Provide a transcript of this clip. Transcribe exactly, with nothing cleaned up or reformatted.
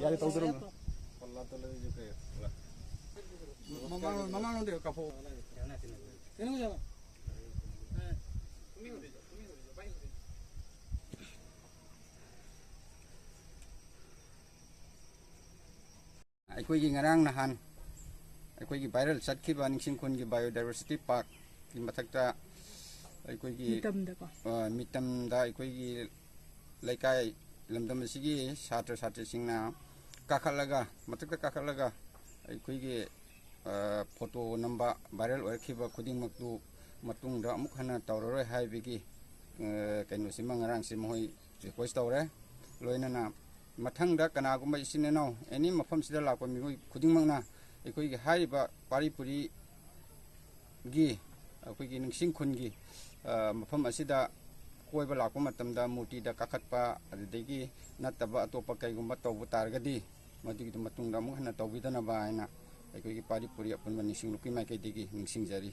ꯌꯥꯔꯦ, ꯇꯧꯖꯔꯝꯃꯣ꯫ ꯃꯃꯥꯡ, ꯃꯃꯥꯡꯂꯣꯝꯗ ꯀꯥꯞꯊꯣꯛꯑꯣ꯫ ꯀꯩꯅꯣ ꯌꯥꯕ? ꯑꯩꯈꯣꯏꯒꯤ ꯉꯔꯥꯡ ꯅꯍꯥꯟ ꯑꯩꯈꯣꯏꯒꯤ viral ꯆꯠꯈꯤꯕ ꯅꯤꯡꯁꯤꯡ ꯈꯨꯟꯒꯤ biodiversity parkꯀꯤ ꯃꯊꯛꯇ ꯑꯩꯈꯣꯏꯒꯤ, ꯃꯤꯇꯝꯗꯀꯣ꯫ ꯑ, ꯃꯤꯇꯝꯗ ꯑꯩꯈꯣꯏꯒꯤ ꯂꯩꯀꯥꯏ ꯂꯝꯗꯝ ꯑꯁꯤꯒꯤ ꯁꯥꯇ꯭ꯔ ꯁꯥꯇ꯭ꯔꯤꯁꯤꯡꯅ ꯀꯥꯈꯠꯂꯒ, ꯃꯊꯛꯇ ꯀꯥꯈꯠꯂꯒ ꯑꯩꯈꯣꯏꯒꯤ, ꯑ, ꯐꯣꯇꯣ ꯅꯝꯕ viral ꯑꯣꯏꯔꯛꯈꯤꯕ ꯈꯨꯗꯤꯡꯃꯛꯇꯨ ꯃꯇꯨꯡꯗ ꯑꯃꯨꯛ ꯍꯟꯅ ꯇꯧꯔꯔꯣꯏ ꯍꯥꯏꯕꯒꯤ, ꯑ, ꯀꯩꯅꯣꯁꯤꯃ ꯉꯔꯥꯡꯁꯤ ꯃꯈꯣꯏ request ꯇꯧꯔꯦ꯫ ꯂꯣꯏꯅꯅ ꯃꯊꯪꯗ ꯀꯅꯥꯒꯨꯝꯕ ꯏꯆꯤꯟ ꯏꯅꯥꯎ any ꯃꯐꯝꯁꯤꯗ ꯂꯥꯛꯄ ꯃꯤꯑꯣꯏ ꯈꯨꯗꯤꯡꯃꯛꯅ ꯑꯩꯈꯣꯏꯒꯤ ꯍꯥꯏꯔꯤꯕ ꯄꯥꯔꯤ ꯄꯨꯔꯤꯒꯤ, ꯑꯩꯈꯣꯏꯒꯤ ꯅꯤꯡꯁꯤꯡ ꯈꯨꯟꯒꯤ, ꯑ, ꯃꯐꯝ ꯑꯁꯤꯗ ꯀꯣꯏꯕ ꯂꯥꯛꯄ ꯃꯇꯝꯗ ꯃꯨꯔꯇꯤꯗ ꯀꯥꯈꯠꯄ, ꯑꯗꯨꯗꯒꯤ ꯅꯠꯇꯕ ꯑꯇꯣꯞꯄ ꯀꯩꯒꯨꯝꯕ ꯇꯧꯕ ꯇꯥꯔꯒꯗꯤ ꯃꯗꯨꯒꯤꯗꯨ ꯃꯇꯨꯡꯗ ꯑꯃꯨꯛ ꯍꯟꯅ ꯇꯧꯕꯤꯗꯅꯕ ꯍꯥꯏꯅ ꯑꯩꯈꯣꯏꯒꯤ ꯄꯥꯔꯤ ꯄꯨꯔꯤ ꯑꯄꯨꯟꯕ ꯅꯤꯡꯁꯤꯡ ꯂꯨꯞꯀꯤ ꯃꯥꯏꯀꯩꯗꯒꯤ ꯅꯤꯡꯁꯤꯡꯖꯔꯤ꯫